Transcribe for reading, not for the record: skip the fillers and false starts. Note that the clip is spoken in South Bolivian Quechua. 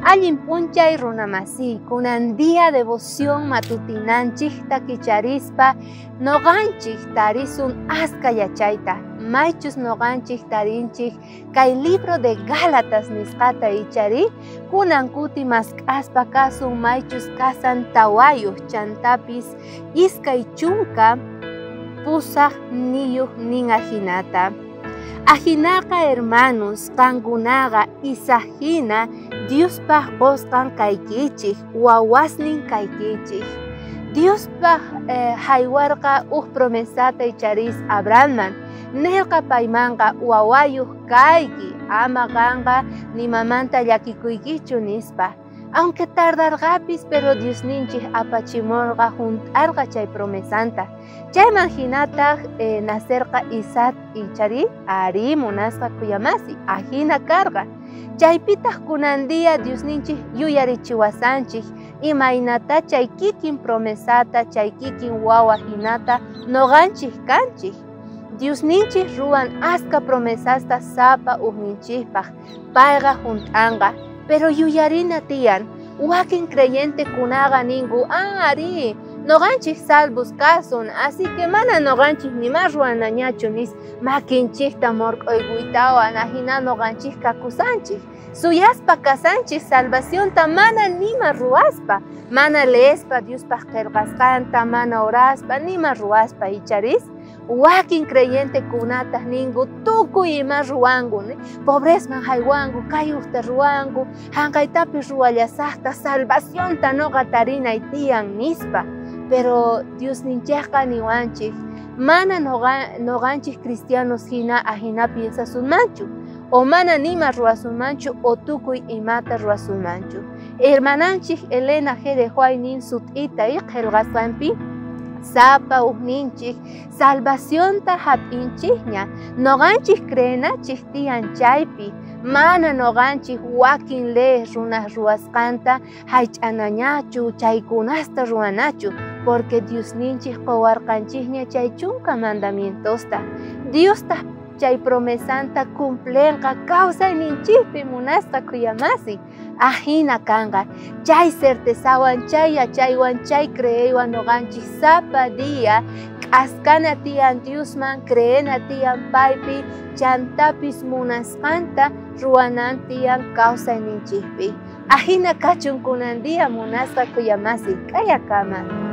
Allin p'unchay runamasiy, kunan día devoción matutinanchikta kicharispa noqanchik tarisun aska yachayta. Maychus noqanchik tarinchik kay libro de Gálatas nisqata ichari, kunan kuti mask'aspa kasun maychus kasan tawayuq chantapis 28 nin ajinata. Ajinaqa hermanos, qankunaqa Isahina Diospaj qosqan kaykichik, wawasnin kaykichik. Diospaj haywarqa uj promesata icharis Abrahamman. Nerqa paymanqa wawayuq kayki, ama qanqa nimamanta llakikuykichu nispa. Aunque tardarqapis, pero Diosninchik apachimorqa junt'arqa chay promesanta. Chayman hinataq nacerqa Isaac ichari, ari munasqa kuyamasi, ajina karqa. Chaypitaq kunan día Diosninchik yuyarichiwasanchik, imaynata chay kikin promesata, chay kikin wawa hinata noqanchik kanchik. Diosninchik ruwan aska promesasta sapa ujninchikpaq, payqa junt'anqa. Pero yuyarina tiyan, wakin creyente kunaqa ninku, ah, ari, noqanchik salvos kasun, así que mana noqanchik nima ruwanañachu nis, makinchikta mork'oykuytawan, ajina noqanchik kakusanchik. Suyaspa kasanchik salvacionta mana nima ruwaspa, mana leespa Diospaq qillqasqanta, mana oraspa, nima ruwaspa icharis. Wakin creyente kunataq ninku tukuy ima ruwanku, ne? Pobresman haywanku, kayuqta ruwanku, hanqaytapis ruwallasaqta salvacionta noqa tarinay tiyan nispa. Pero Diosninchikqa niwanchik, mana noqanchik cristianos hina ajina piensasunmanchu, o mana nima ruwasunmanchu, o tukuy imata ruwasunmanchu. Hermananchik Elena G. de White nin sut'ita y qillqasqanpi, sapa ujninchik salvacionta hap'inchikña, noqanchik creenachik tiyan chaypi, mana noqanchik wakin leyes runaq ruwasqanta haych'anañachu, chaykunasta ruwanachu, porque Diosninchik quwarqanchikña chay chunka mandamientosta. Diosta chay promesanta cumplenqa kawsayninchikpi munasqa kuyamasi. Ajina kanqa chay certezawan, chay yachaywan, chay creeywan noqanchik sapa día k'askana tiyan Diosman, creena tiyan paypi, chantapis munasqanta ruwanan tiyan kawsayninchikpi. Ajina kachun kunan día munasqa kuyamasi, k'ayakama.